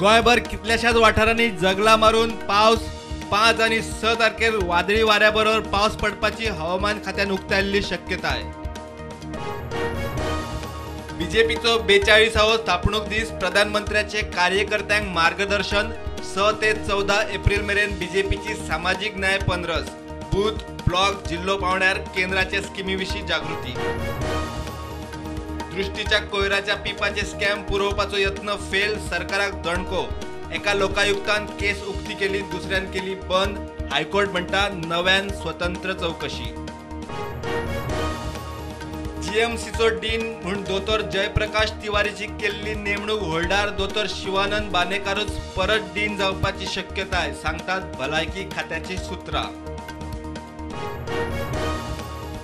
गोंयभर कितल्याशाच वाठारांनी जगला मारून पावस. 5 आनी 6 तारखेर वादळी वाऱ्या बरोबर पावस पडपाची हवामान खात्यान उक्तायल्ली शक्यताय. बीजेपीचो 42वो स्थापणूक दीस. प्रधानमंत्र्याचे कार्यकर्त्यांक मार्गदर्शन. 6 ते 14 एप्रिल मेरेन बीजेपीची सामाजीक न्याय पंद्रस. बूथ, ब्लॉक, जिल्लो पावंड्यार केंद्राचे स्किमी विशीं जागृती. दृष्टीच्या कोयराच्या पिपाचे स्कॅम पुरोवपाचो यत्न फेल. सरकाराक दणको. एका लोकायुक्तान केस उक्ती केली, दुसऱ्यान केली बंद. हायकोर्ट म्हणटा नव्यान स्वतंत्र चौकशी. जीएमसीचो डीन म्हूण दोतोर जयप्रकाश तिवारीची केल्ली नेमणूक होल्डार. दोतोर शिवानंद बानेकारूच परत डीन जावपाची शक्यताय, सांगतात भलायकी खात्याची सूत्रां.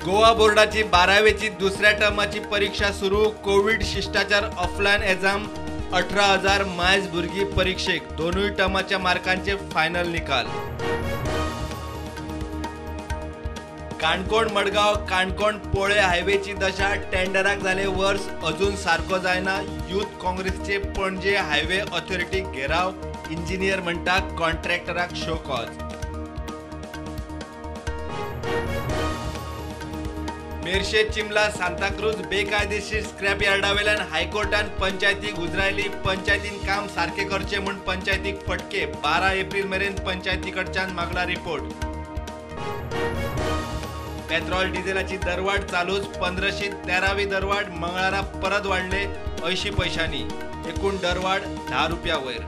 गोवा बोर्डाची 12वेची दुसऱ्या टर्माची परीक्षा सुरू. कोविड शिष्टाचार ऑफलायन एग्जाम. 18,000 मायज भुरगीं परीक्षेक. दोनूय टर्माच्या मार्कांचे फायनल निकाल. काणकोण मडगांव काणकोण पोळे हायवेची दशा. टेंडराक जाले वर्स, अजून सारको जायना. यूथ काँग्रेसचे पणजे हायवे ऑथॉरिटीक घेराव. इंजिनियर म्हणटा कॉन्ट्रॅक्टराक शो कॉज. मेरशे चिमला सांताक्रूज बेकायदेशीर स्क्रॅप यार्डावेल्यान हायकोर्टान पंचायतीक उजरायली. पंचायतीन काम सारकें करचें म्हूण पंचायतीक फटके. 12 एप्रिल मेरेन पंचायती कडच्यान मागला रिपोर्ट. पेट्रोल डिझेलाची दरवाढ चालूच. 1513वी दरवाढ मंगळारा परत वाडले 80 पैशांनी. एकूण दरवाढ 10 रुपया वयर.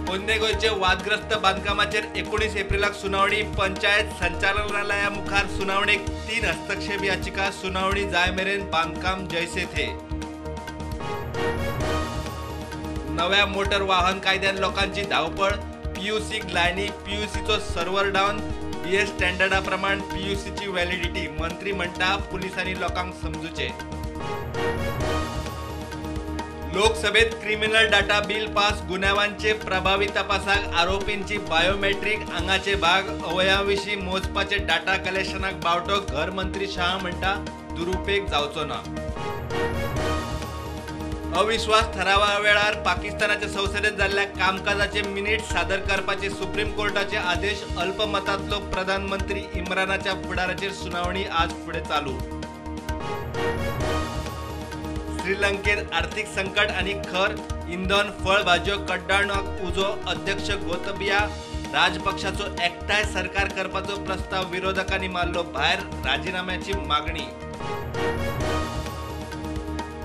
पोन्ने गोंयचे वादग्रस्त बांदकामाचेर 19 एप्रिलाक सुनावणी. पंचायत संचालनालया मुखार सुनावणेक 3 हस्तक्षेप याचिका. सुनावणी जाय मेरेन बांदकाम जैसे थे. नव्या मोटर वाहन कायद्यान लोकांची धांवपळ. पीयूसीक लायनी, पीयूसीचो सर्व्हर डावन. बीएस स्टँडर्डा प्रमाण पीयूसीची व्हॅलिडिटी. मंत्री म्हणटा पुलिसांनी लोकांक समजूचे. लोकसभेत क्रिमिनल डाटा बिल पास. गुन्यांवांचे प्रभावी तपासाक आरोपींची बायोमेट्रीक आंगाचे भाग अवयवांविशीं मोजपाचे डाटा कलेक्शनाक बावटो. घर मंत्री शाह म्हणटा दुरुपेग जावचो ना. अविश्वास ठरावा वेळार पाकिस्तानाच्या संसदेत जाल्ल्या कामकाजाचे मिनिट सादर करपाचे सुप्रीम कोर्टाचे आदेश. अल्पमतांतलो प्रधानमंत्री इम्रानाच्या फुडाराचेर सुनावणी आज फुडें चालू. श्रीलंकेत आर्थिक संकट आनी खर. इंधन, फळभाज्यो कड्डणाक उजो. अध्यक्ष गोतबिया राजपक्षाचो एकठांय सरकार करपाचो प्रस्ताव विरोधकांनी मारलो भायर. राजीनाम्याची मागणी.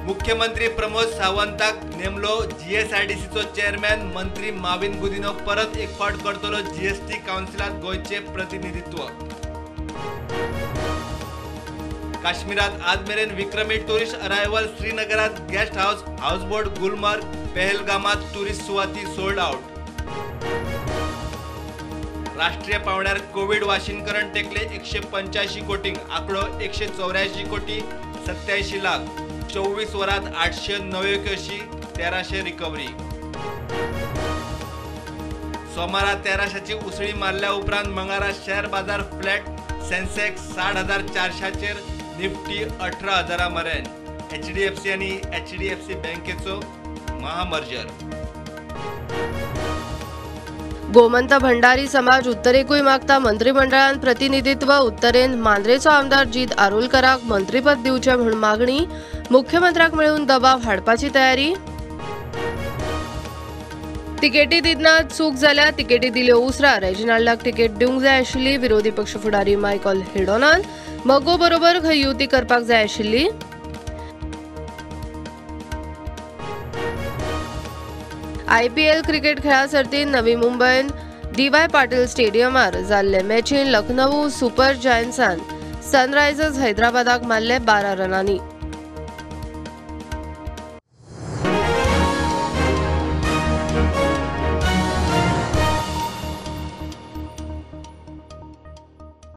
मुख्यमंत्री प्रमोद सावंताक नेमलो जीएसआयडीसीचो चेअरमॅन. मंत्री माविन गुदिन्हो परत एक फावट करतलो जीएसटी कावन्सिलांत गोंयचें प्रतिनिधित्व. काश्मीरात आज मेरेन विक्रमी टुरिस्ट अरायवल. श्रीनगरात गेस्ट हाऊस, हाऊसबोट गुलमर्ग, पहलगामात टुरिस्ट सुवाती सोल्ड आउट. राष्ट्रीय पावंड्यार कोविड वाशीनकरण टेकले 185 कोटींक. आंकडो 184 कोटी 87 लाख. 24 वरांत 889 1300 रिकव्हरी. सोमारा 1300ची उसळी मारल्या उपरांत मंगळारा शेअर बाजार फ्लॅट. सेन्सेक्स 60,400चेर, निफ्टी 18,000 मरेन. एचडीएफसी आनी एचडीएफसी बँकेचो महामर्जर. गोमंत भंडारी समाज उत्तरेकूय मागता मंत्रिमंडळान प्रतिनिधित्व. उत्तरेन मांद्रेचो आमदार जीत आरोलकराक मंत्रीपद दिवचें म्हूण मागणी. मुख्यमंत्र्याक मेळून दबाव हाडपाची तयारी. तिकेटी दितना चूक जाल्या. तिकेटी दिल्यो उसरा. रेजिनाल्डाक तिकेट दिवंक जाय आशिल्ली. विरोधी पक्ष फुडारी मायकल हेडोनान मगो बरोबर खंय युती करपाक जाय आशिल्ली. आयपीएल क्रिकेट खेळा सर्तीन नवी मुंबयन डीवाय पाटील स्टेडियमार जाल्ले मॅचीन लखनौ सुपर जायंट्सान सनरायझर्स हैदराबादाक मारले 12 रनांनी.